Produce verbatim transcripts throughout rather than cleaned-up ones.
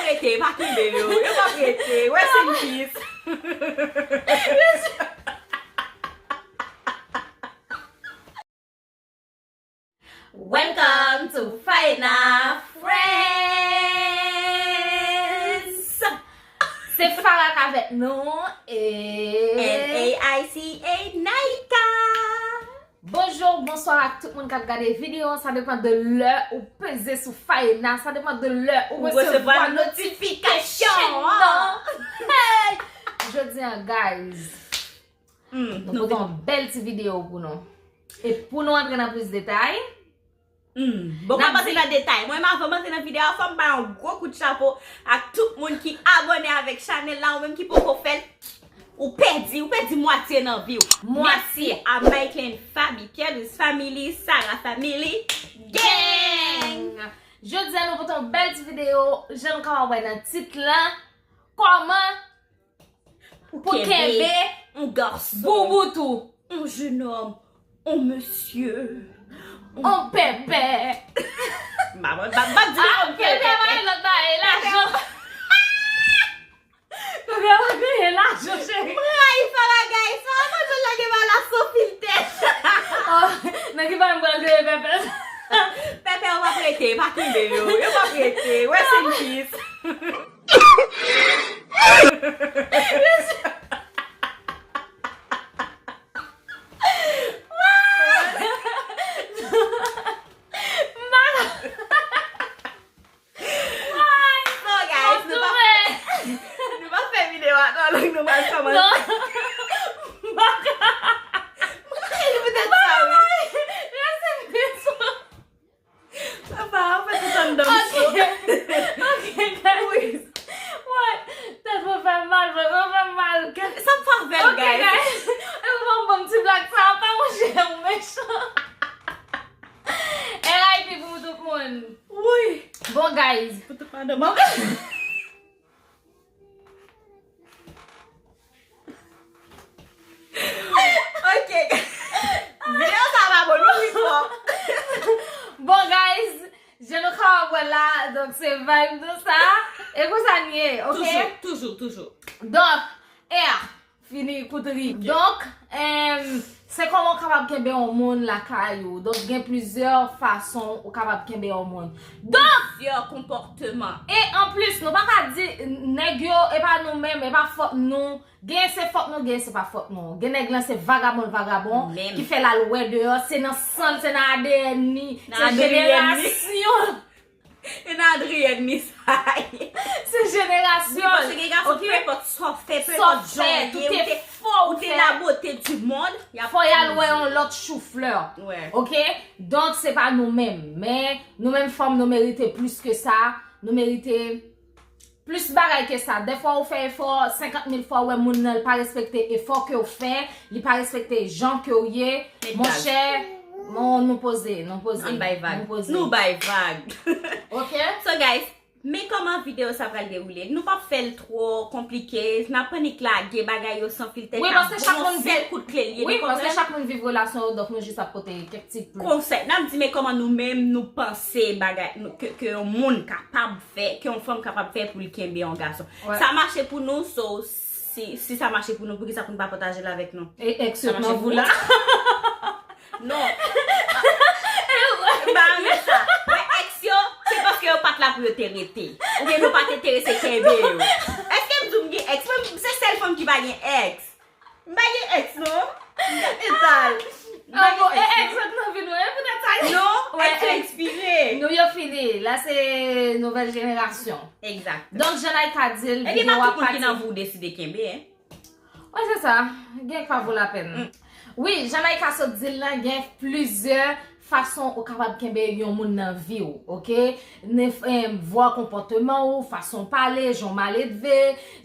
Rete, pa kenbe yo. Yo p ap rete. Rest in peace. Welcome to Faena Friends. Se Farak avèk nou e N A I C A Naika. Bonjou, bonswa ak tout moun k ap gade videyo an. Sa depann de lè ou peze sou Faena. Sa depann de lè ou resevwa notifikasyon an. Hey! Jodi an, guys, nou pote yon bèl ti videyo pou nou. E pou nou antre nan plis detay, hmm, bon, m ap antre nan detay. Mwen, avan m antre nan videyo a, fò m bay yon gwo kout chapo ak tout moun ki abòne avèk chanèl la, ou menm ki poko fè l, ou pèdi, ou pèdi mwatye nan vi w. Mwatye. Mèsi a Micklin Faby, Kelus Family, Sarah Family, gang! Jodi a, nou pote yon bèl ti videyo, jan nou kapab wè nan tit la, kòman pou kenbe yon gason, boubout ou, yon jenòm, yon mesye, yon pèpè. M pa, m pa, m pa di l kòm pèpè. Pèpè pa yon lòt bagay, lajan. Pèpè pa genyen lajan, cheri. M rayi Farak, guys. Farak pa janm lage bagay la san filtè. Oh, nan ki bagay m pral kreye pèpè? Pèpè yo p ap rete, pa kenbe yo. Yo p ap rete. Rest in peace. So, guys, nou pa fè, nou pa fè videyo a twò long, nou pral kòmanse. Mwen rayi poutèt sa, wi. Papa, an fèt, ou tann dòm cho. Ok, guys. What? Tèt mwen fè m mal, vre, mwen fè m mal. Sa m fè avè l, guys. Ok, guys. E ou ban m bon ti blag sa, pa monchè, ou mechan. R I P pou tout moun. Wi. Bon, guys. Pou tout madanm an. Ok. Videyo sa pa bon, nou ri twòp. Bon, guys, jan nou kapab wè la, donk se vibe nou sa. E konsa n ye, ok? Toujou, toujou, toujou. Donk, R, fini kout ri. Ok. Donk, em, se kòman w kapab kenbe yon moun lakay ou. Donk, gen plizyè fason ou kapab kenbe yon moun. Donk, plizyè konpòteman. E anplis, nou pa ka di, nèg yo, e pa nou menm, e pa fòt nou. Gen se fòt nou, gen se pa fòt nou. Gen nèg lan se vagabon, vagabon, ki fè l al wè deyò, se nan san l, se nan A D N li, se jenerasyon. E nan Adrienne ni sa ye. Se jenerasyon. Wi, paske gen gason, ok, peu importe sa w fè, peu importe jan w ye, ou te, ou te la beauté du monde, fò y al wè yon lòt chouflè. Ok? Donk, se pa nou menm. Men, nou menm fanm, nou merite plis ke sa. Nou merite plis bagay ke sa. Dèfwa ou fè efò, senkant mil fwa ou wè moun nan, l pa respekte efò ke w fè, li pa respekte jan ke w ye. Monchè, non, nou poze, nou poze. Ann bay vag. Nou poze. Nou bay vag. Ok? So, guys, men kòman videyo sa pral dewoule. Nou p ap fè l twò konplike. N ap annik lage bagay yo san filtè. Wi, paske chak moun viv, wi, paske chak moun viv relasyon yo, donk nou jis ap pote kèk ti plis konsèy. N ap di, men kòman nou menm nou panse bagay, nou, ke, ke yon moun kapab fè, ke yon fanm kapab fè pou l kenbe yon gason. Sa mache pou nou, so, si, si sa mache pou nou, poukisa pou n pa pataje l avèk nou? E èks yo nan vou la. Non. M pa renmen sa. Wè, èks yo, se paske yo pa t la pou yo te rete. Oubyen nou pa t enterese kenbe yo. Èske m di w m gen èks? Mwen, se sèl fanm ki pa gen èks. M pa gen èks, non. Etal. M pa gen èks, non. Èks sot nan vi nou, e poutèt sa. Non, èks yo ekspire. Nou yo fini. La, se nouvèl jenerasyon. Egzakteman. Donk, jan Naïka di l, videyo a pati. Ebyen, pa tout moun ki nan vi w deside kenbe, en. Wi, se sa. Gen k pa vo lapèn. Wi, jan Naïka sot di l lan, gen plizyè fason ou kapab kenbe yon moun nan vi w, ok? Vwa konpòteman ou, fason w pale, jan w maledve,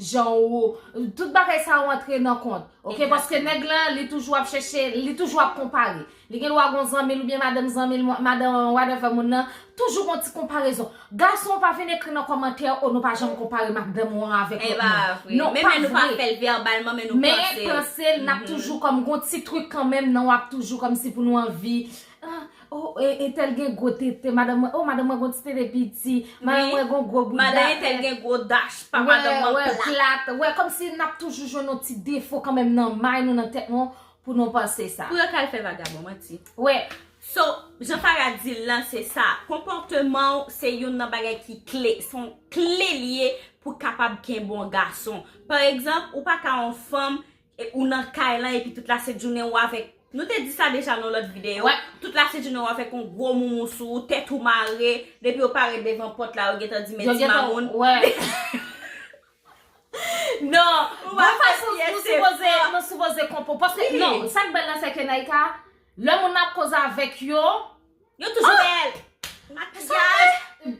jan w, tout bagay sa yo antre nan kont, ok? Paske nèg lan, li toujou ap chèche, li toujou ap konpare. Li gen dwa gon zanmi l oubyen madanm zanmi l, madanm whatever moun nan, toujou gon ti konparezon. Gason, pa vin ekri nan kòmantè, o, nou pa janm konpare madanm ou an avèk lòt moun. Non, pa vre. Men, men nou pa fè l vèbalman, men nou panse l. Men panse l, n ap toujou kòm gon ti trik kanmenm, nan w ap toujou kòmsi pou nou anvi, ah, Oh, e, e tèl gen gwo tete, madanm mwen, oh, madanm mwen gon ti tete piti, madanm mwen gon gwo bout. Madanm entèl gen gwo dash, pa madanm mwen plat. Wè, kòmsi n ap toujou jwenn yon ti defo kanmenm nan may nou, nan tèt nou, pou nou panse sa. Pou yo ka al fè vagabon, manti. Wè. So, jan Farah di l lan, se sa. Konpòteman w se youn nan bagay ki kle, se yon kle li ye pou kapab kenbe yon gason. Pa egzanp, ou pa ka yon fanm, e, ou nan kay lan epi tout lasenjounen ou avèk, nou te di sa deja nan lòt videyo, tout lasenjounen ou avèk yon gwo moumou sou ou, tèt ou mare, depi yo parèt devan pòt la, yo gentan di, "Men ti mamoun." Non, gon fason nou sipoze, nou sipoze konprann. Paske, non, sa k bèl lan, se ke Naïka, lè moun ap koze avèk yo, yo toujou bèl. Makiyaj.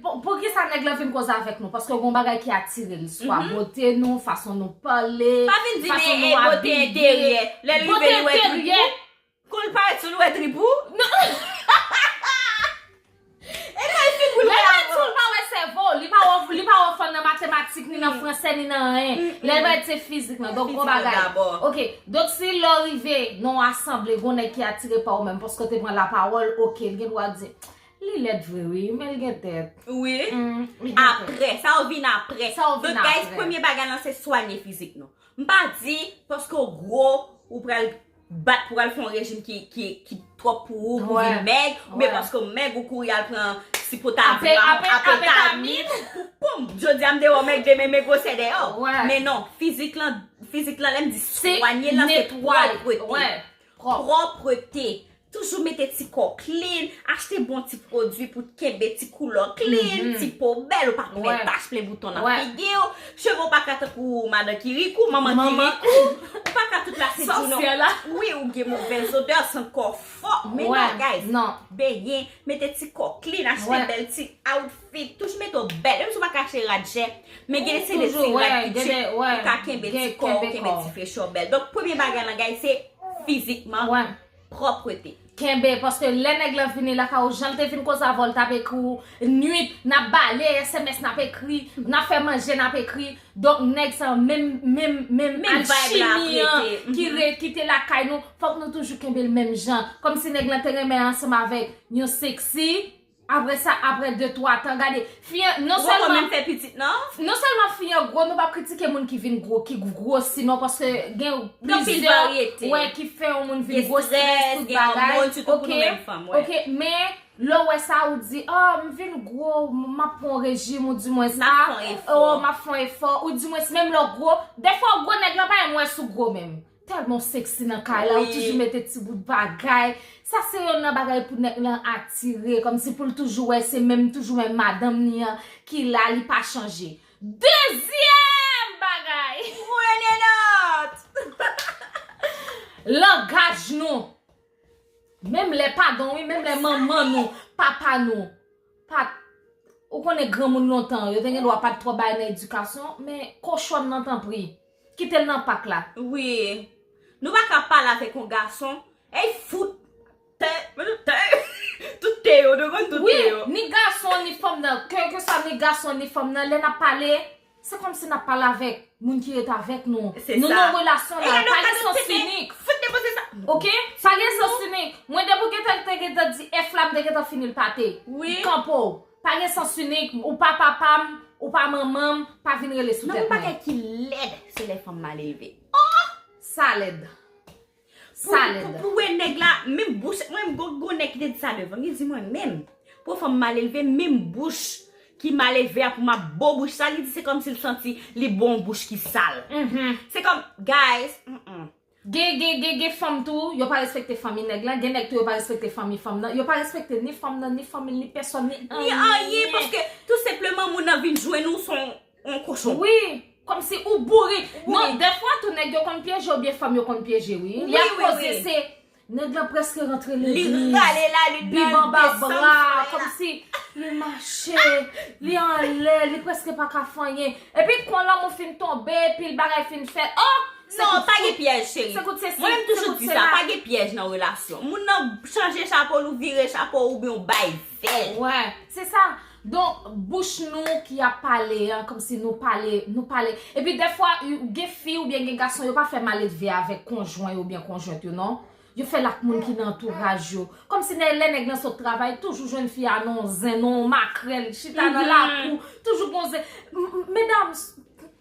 Pou, poukisa nèg lan vin koze avèk nou? Paske gon bagay ki atire l, swa bote nou, fason nou pale, fason nou abiye. Pa vin di, men, e, bote enteryè. Lè l rive, li wè trip ou. Kou l parèt sou l, wè trip ou. Non. E kay figou l. Lè l parèt sou l, pa wè sèvo, li pa wè, li pa wè fanm nan matematik, ni nan fransè, ni nan anyen. Lè l parèt se fizik lan. Donk, gon bagay. Ok. Donk, si lè w rive nan yon asanble, gon nèg ki atire pa ou menm, paske w te pran lapawòl, ok, l gen dwa di, "Li lèd vre, wi, men l gen tèt." Wi. Apre, sa yo vin apre. Sa yo vin apre. Donk, guys, premye bagay lan, se swanye fizik nou. M pa di, paske w gwo, ou pral bat pou al fè yon rejim ki, ki, ki twòp pou ou, pou w vin mèg, oubyen paske w mèg, ou kouri al pran sipotavim, ampetamin, pou ponm. Jodi a m deyò mèg, demen men gwosè deyò. Men non, fizik lan, fizik lan, lè m di swanye lan, se pwòpte. Pwòpte. Toujou mete ti kò clean, achte bon ti pwodui pou kenbe ti koulè w clean, ti po bèl, ou pa plen tach, plen bouton nan figi w, cheve w pa ka tankou madan Kirikou, manman Kirikou, ou pa ka tout lasenjounen. Wi, ou gen movèz odè, sant kò w fò. Men non, guys, benyen, mete ti kò clean, achte bèl ti outfit, toujou mete w bèl. Menm si w pa ka achte rad chè, men gen de se de ti rad ki tchip, ou ka kenbe ti kò w, kenbe ti fresh w bèl. Donk, premye bagay lan, guys, se fizikman. Pwòpte. Kenbe, paske lè nèg lan vini lakay ou, jan l te vin koze avè w, l t ap ekri w nwit, n ap bale, S M S n ap ekri, n ap fè manje n ap ekri. Donk, nèg sa yo, menm, menm, menm alchimi an ki re-, ki te lakay nou, fòk nou toujou kenbe l menm jan. Kòmsi nèg lan te renmen ansanm avèk yon seksi. Apre sa, apre de, twa tan, gade, fi an, non sèlman, non sèlman fi an gwo, nou p ap kritike moun ki vin gwo, ki gwosi, non, paske gen plizyè, wè, ki fè yon moun vin gwo, strès, tout bagay. Ok, ok, men lè w wè sa, ou di, "Oh, m vin gwo, m ap pran yon rejim," ou di mwens, "Ah, oh, m ap fè yon efò," ou di mwens, menm lè w gwo, dèfwa w gwo, nèg lan pa renmen wè si w gwo menm. Tèlman w seksi nan kay la, ou toujou mete ti bout bagay. Sa se yonn nan bagay pou nèg lan atire, kòmsi pou l toujou wè se menm, toujou menm madanm ni an ki la, li pa chanje. Dezyèm bagay! Prenez note! Langaj nou. Menm lè, padon wi, menm lè manman nou, papa nou, pa t, ou konnen granmoun lontan, yo te gen dwa pa t twò bay nan edikasyon, men kochòn nan, tanpri, kite l nan pak la. Wi. Nou pa ka pale avèk yon gason, ey, fout, tè, men tè, tout tè yo, nou konn tout tè yo. Wi, ni gason, ni fanm nan, kèlkeswa ni gason, ni fanm nan, lè n ap pale, se kòmsi n ap pale avèk moun ki ret avèk nou. Nou nan relasyon la, pa gen sans inik. Ok? Pa gen sans inik. Mwen, depi w gentan te gentan di F la, m te gentan fini l pate. M kanpe w. Pa gen sans inik. Ou pa papa m, ou pa manman m, pa vin rele sou tèt mwen. Nan yon bagay ki lèd, se lè fanm mal elve. Oh! Sa lèd. Pou, pou, pou wè nèg la, menm bouch, mwen, gon, gon nèg ki te di sa devan m, li di mwen menm, pou fanm mal elve, menm bouch ki mal elve a, pou m ap bo bouch sa, li di se kòmsi l santi li bo yon bouch ki sal. Se kòm, guys, mm-mm. Gen, gen, gen, gen fanm tou, yo pa respekte fanmi nèg lan, gen nèg tou, yo pa respekte fanmi fanm nan, yo pa respekte ni fanm nan, ni fanmi l, ni pèsòn, ni anyen. Ni anyen, paske tou senpleman moun nan vin jwenn ou, se yon yon kochon. Wi, kòmsi ou bourik. Non, dèfwa tou nèg yo konn pyeje oubyen fanm yo konn pyeje, wi. Li ap koze se nèg lan prèske rantre legliz. Li rale la, li nan desann fè la. Kòmsi li mache, li anlè, li prèske pa ka fè anyen. Epi kon lanmou fin tonbe, pil bagay fin fèt. Oh! Non, pa gen pyèj, cheri. Mwen menm toujou di sa, pa gen pyèj nan relasyon. Moun nan chanje chapo l, ou vire chapo oubyen ou bay vèl. Wè, se sa. Donk, bouch nou ki ap pale an, kòmsi nou pale, nou pale. Epi dèfwa, gen fi oubyen gen gason, yo pa fè maledve avèk konjwen yo oubyen konjwent yo, non. Yo fè l ak moun ki nan antouraj yo. Kòmsi lè, lè nèg lan sot travay, toujou jwenn fi a nan yon zen, nan yon makrèl, chita nan lakou, toujou gon zen. M- m- Medam,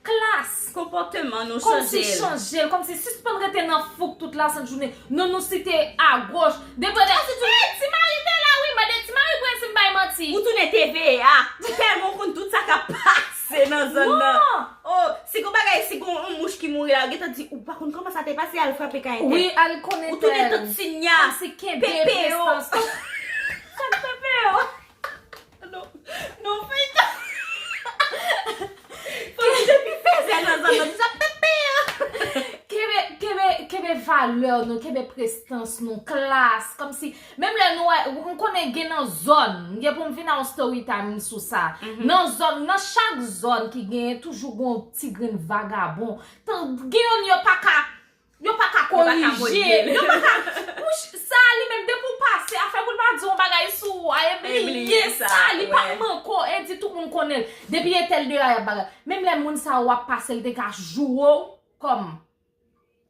klas. Konpòteman nou chanje l. Kòmsi chanje l, kòmsi sispann rete nan fouk tout lasent jounen. Non, nou site agoch. Depi lè, ti mari te la, wi, mande ti mari pou si m bay manti. Ou tounen T V A. Ou tèlman konn tout sa k ap pase nan zòn nan. Oh, si gon bagay, si gon yon mouch ki mouri la, ou gentan di, ou pa konn kòman sa te pase, al frape kay entèl. Wi, al konnen. Ou tounen tant Sinya. Kòmsi kenbe prestans. Sa k pepe yo? Non, non, feyton. Fò nou te pi fèzè nan zòn nan, sa pepe yo. Kenbe, kenbe, kenbe valè nou, kenbe prestans nou, klas, kòmsi, menm lè nou wè, m konnen gen nan zòn, m gen pou m vin a yon story time sou sa. Nan zòn, nan chak zòn ki genyen, toujou gen yon ti grenn vagabon. Tan, gen youn yo pa ka, yo pa ka korije, yo pa ka, mouch, sa li menm, depi w pase, afè pou l pa di yon bagay sou ou a, e bliye sa, li pa manke w, e di tout moun konnen l. Depi entèl deyò, y ap bagay. Menm lè moun sa yo ap pase, l te ka joure w kòm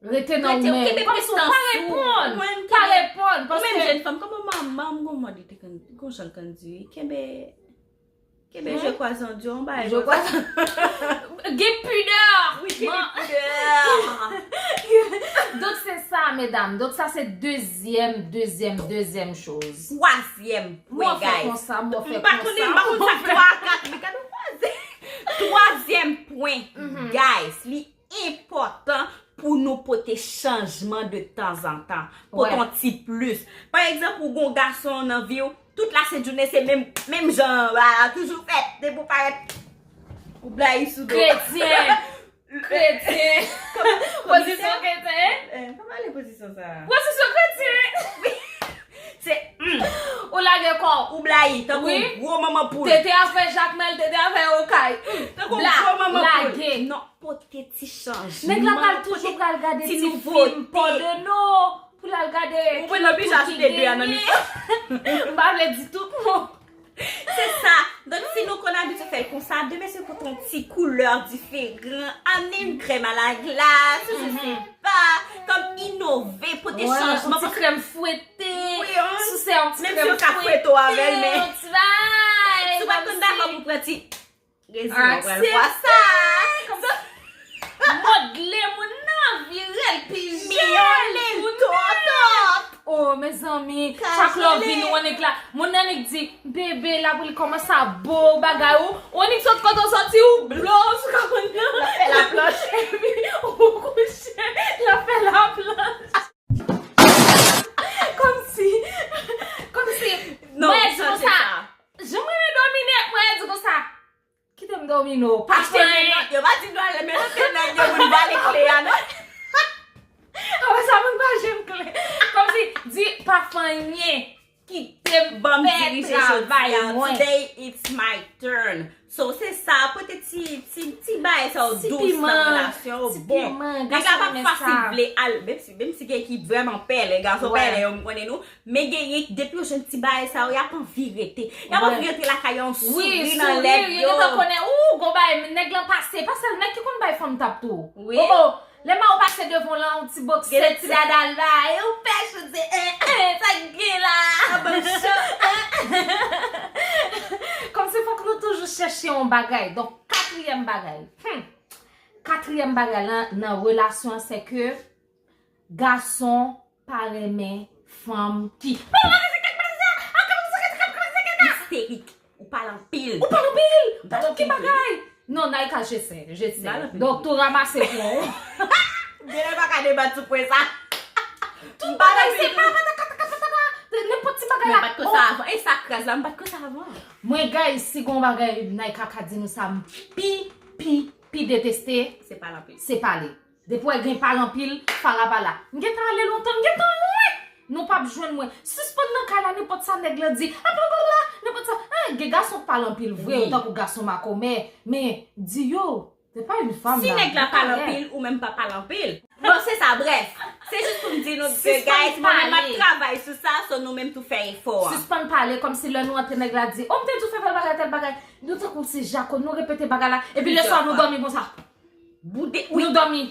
rete nan ou menm. Kòmsi w pa reponn, pa reponn, paske ou menm jèn fanm, kòman manman m gon mòd li te konn, gon jan l konn di, kenbe, kenbe je kwaze an di w, yon bagay konsa. Gen pidè. Wi, kenbe pidè. Donk se sa, medam. Donk sa se dezyèm, dezyèm, dezyèm choz. Twazyèm pwen, guys. Mwen fè konsa, mwen fè konsa. M pa konnen, m pa konn sa k twa, kat, men gade yon kwaze. Twazyèm pwen, guys, li enpòtan pou nou pote chanjman de tanzantan. Pote yon ti plis. Pa egzanp, ou gon gason nan vi w, tout lasent jounen se menm, menm jan an, toujou fèt, depi w parèt, ou blayi sou do. Kretyen. Kretyen. Pozisyon kretyen. Eh, pa pale pozisyon sa. Pozisyon kretyen. Se, mm. Ou lage kò w. Ou blayi, tankou yon gwo manman poul. Tete a fè jakmèl, tete a fè okay. Tankou yon gwo manman poul. Lage. Non, pote ti chanjman. Nèg la pral toujou pral gade ti fim pòdeno pou l al gade ki moun ki genyen. M pa vle di tout non. Se sa. Donk, si nou konn abitye fè l konsa, demen si nou pote yon ti koulè diferan, amenn yon krèm a la glas, ou je sais pas, kòm inove, pote chanjman. Yon ti krèm fwete. Wi, sou se yon ti krèm fwete, yon ti bay. Si w pa t konn dakò pou pran ti rezin, ou pral pran sa. Modle moun nan, vire l pi jèn, tounen. Oh, mezanmi, chak lè w vini, w annik la. Moun nan annik di, bebe, l ap ri kòman sa bo, bagay ou. Ou annik sot kote w soti, ou blo sou kò moun nan. L ap fè laplanch. Epi, ou kouche, l ap fè laplanch. Kòmsi, kòmsi, mwen di konsa, jan mwen domine, mwen di konsa. Kite m domine w. Pa fè anyen. Yo pa di nou ale menote nèg yo pou n vale kle a, non. Apre sa, moun pa jwenn kle. Kòmsi, di, pa fè anyen. Kite m fè travay mwen. Today it's my turn. So, se sa, pote ti, ti, ti bagay sa yo dous nan relasyon yo. Bon, nèg la p ap fasil vle al, menm si, menm si gen ki vrèman pèlen, gason pèlen yo, m konnen nou. Men genyen, depi yo jwenn ti bagay sa yo, y ap anvi rete. Y ap anvi rete lakay yo, yon souri nan lèv yo. Wi, souri, yo gentan konnen, ou, gon bagay, nèg lan pase. Pa sèl nèg ki konn bay fanm tap tou. Wi. Oh, oh, lè Mao pase devan w lan, yon ti bòksè, ti dada l la, e ou pèch, ou di, eh, eh, sa k gen la? Sa ban m cho. Kòmsi fòk nou toujou chèche yon bagay. Donk, katriyèm bagay. Hmm. Katriyèm bagay lan, nan relasyon an, se ke gason pa renmen fanm ki isterik. Ou pale anpil. Ou pale anpil? Ou pale anpil? Ki bagay? Non, Naïka, je sais, je sais. Donk, tou ranmase pwen w. Genlè pa ka debat sou pwen sa. Tout bagay se pa, pa, pa, pa, pa, pa, pa, nenpòt ti bagay la. Men m pa t konsa avan. E sa k raz la, m pa t konsa avan. Mwen, guys, si gon bagay Naïka ka di nou sa, m pi, pi, pi deteste, se pale anpil. Se pale. Depi w wè gen pale anpil, fala pala. M gentan ale lontan, m gentan lwen. Nou p ap jwenn mwen. Sispann nan kay la, nenpòt sa nèg lan di. Blablabla, nenpòt sa. Hein, gen gason k pale anpil vre, yo tankou gason makomè. Men, di yo, c'est pas une femme là. Si nèg la pale anpil, ou menm pa pale anpil. Bon, se sa, brèf. Se jis pou m di nou ke, guys, mwen menm m ap travay sou sa, so nou menm tou fè efò a. Sispann pale, kòmsi lè nou antre nèg la di, oh, m te di w fè tèl bagay, tèl bagay. Nou tankou se jako, nou repete bagay la. Epi leswa nou dòmi konsa. Boude, wi. Nou dòmi.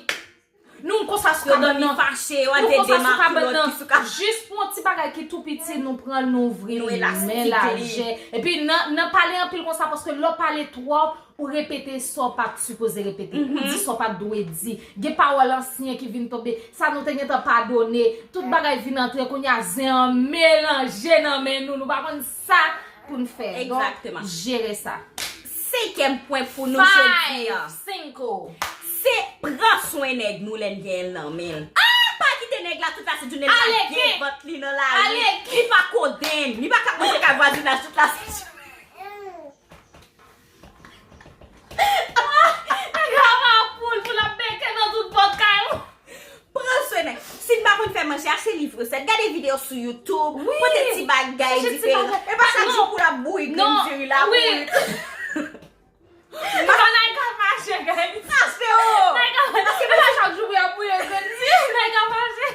Nou konsa sou kabann nan. Yo dòmi fache, yo al veye de maklòt ki sou kabann. Jis pou yon ti bagay ki tou piti, nou pran l, nou ouvri l, men lajè. Epi nan, nan pale anpil konsa, paske lè w pale twòp, ou repete sa w pa t sipoze repete. Ou di sa w pa t dwe di. Gen pawòl ansyen ki vin tonbe. Sa nou te gentan padone. Tout bagay vin antre. Kounye a, zen an melanje nan men nou. Nou pa konn sa pou n fè. Donk, jere sa. Senkyèm pwen pou nou jodi a. Five, cinco. Se pran swen nèg nou lè n gen l nan men l. Ah, pa kite nèg la tout lasent jounen l lage vant li nan lari. Li pa kodenn. Li pa ka monte kay vwazinaj tout lasent jounen. Nèg la pa poul pou l ap beke nan tout pòt kay ou. Pran swen nèg. Si n pa konn fè manje, achte liv resèt, gade videyo sou YouTube, pote ti bagay diferan. E pa chak jou pou l ap bouyi grenn diri la pou li. Non, nèg la mache, guys. Achte o. Nèg la mache. Paske pa chak jou pou y ap bouyi grenn diri. Nèg la mache.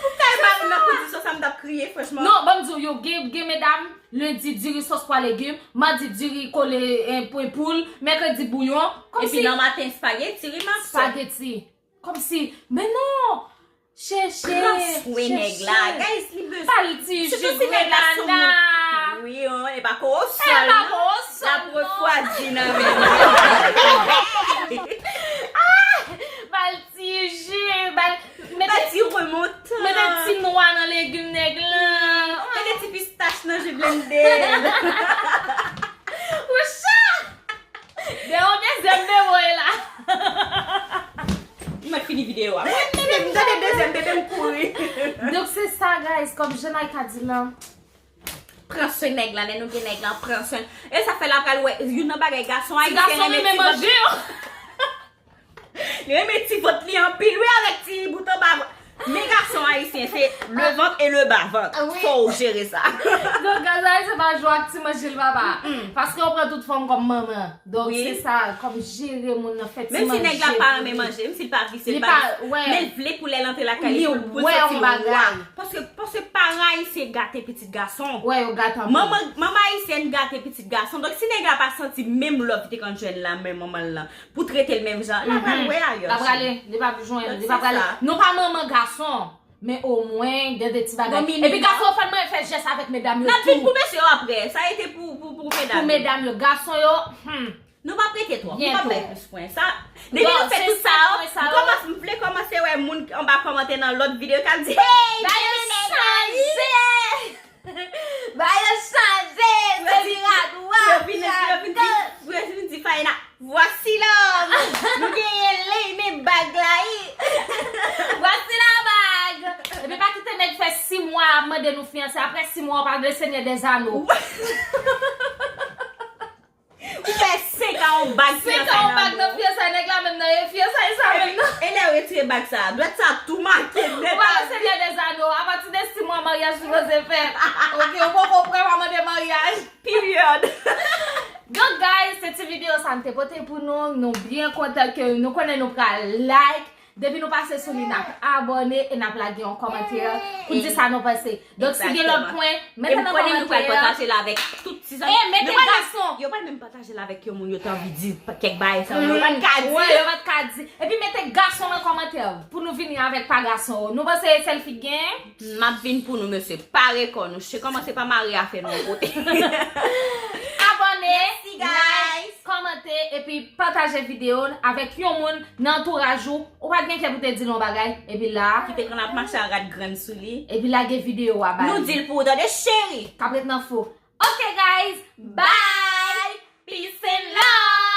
Ou kay pa nan kondisyon sa m t ap kriye, franchman. Non, ban m di w, yo gen, gen medam, lendi diri sòs pwa legim, madi diri kole, eh, pwen poul, mèkredi bouyon. Epi nan maten, espageti, wi, ma sè. Espageti. Kòmsi, men non! Chèche, pran swen nèg la, guys, li bezwen. Ba l ti ji grenn nana. Wi, e pa kowosòl, non. La refwadi nan men nou. Ah! Ba l ti ji, ba l, mete ti remontan. Mete ti nwa nan legim nèg la. Mete ti pistach nan ji blende. Woucha! De yon dezyèm bebe la. M mèt fini videyo a. Mwen, m tande dezyèm bebe, m kouri. Donk, se sa, guys. Kòm jan Naïka di la, pran swen nèg la. Lè nou gen nèg la, pran swen. E sa fè l ap pral wè youn nan bagay gason ayisyen renmen ti vant. Li renmen ti vant li anpil, wi, avèk ti bout anba. Men gason ayisyen, se le vant e le ba vant. Fò w jere sa. Donk, gason ayisyen pa jwe ak ti manje l papa. Paske w pran tout fanm kòm manman. Donk, se sa, kòm jere moun nan, fè ti manje. Menm si nèg la pa renmen manje, menm si l pa visye, l pa, men l vle pou lè l antre lakay li, pou l santi l wa. Paske, paske paran ayisyen gate pitit gason. Wè, yo gate anpil. Manman, manman ayisyèn gate pitit gason. Donk, si nèg la pa santi menm love li te konn jwenn la men manman l lan, pou trete l menm jan, l ap al wè ayè. L ap prale, li p ap jwenn, li p ap prale. Nou pa manman gason, men omwen, gen de ti bagay. Epi gason yo fè, mwen fè jès avèk medam yo tou. N ap vin pou mesye yo aprè. Sa rete pou, pou, pou medam yo. Pou medam yo. Gason yo, hmm. Nou p ap rete twòp. Nou p ap bay plis pwen. Sa, depi nou fè tout sa yo, m kòmanse, m vle kòmanse wè moun anba kòmantè nan lòt videyo k ap di, hey, bagay yo chanje! Bagay yo chanje, se vira dwat, vira goch. Yo vin di, Faïna, voici l'homme. Nou genyen l, men bag la, wi. Voici la bague. Epi pa kite nèg fè sis mwa ap mande nou fiyanse. Apre sis mwa, w pa vle Senyè dèzano. Ou fè senk an yon bag fiyansay nan men w. Senk an yon bag nan fiyansay, nèg la menm nan, e fiyansay sa menm nan. E lè yo retire bag sa, dwèt sa tou make nèt. Ou pa wè Senyè dèzano, apati de sis mwa maryaj sipoze fèt. Oke, ou poko prè pa mande maryaj. Period. Donk, guys, se ti videyo sa m te pote pou nou. Nou byen kontan ke nou konnen nou pral like. Depi nou pase sou li, n ap abòne e n ap lage yon kòmantè pou di sa nou panse. Donk, si gen lòt pwen, mete nan kòmantè. E m konnen nou pral pataje l avèk tout ti zanmi. E mete gason. Yo pral menm pataje l avèk yon moun yo t anvi di kèk bagay sa yo pa t ka di. Wè, yo pa t ka di. Epi mete gason nan kòmantè pou nou vini avèk pa gason yo. Nou panse se sèl fi k gen? M ap vin pou nou, mesye. Pare kò nou. Che kòmanse pa mare afè nou yon kote. Abòne, like, kòmante, epi pataje videyo avèk yon moun nan antouraj ou. Ou pa t gen kè pou te di l yon bagay. Epi la. Ki te konn ap mache a rad grenn sou li. Epi lage videyo a ba li. Nou di l pou ou tande, cheri. K ap ret nan fou. Ok, guys. Bye. Peace and love.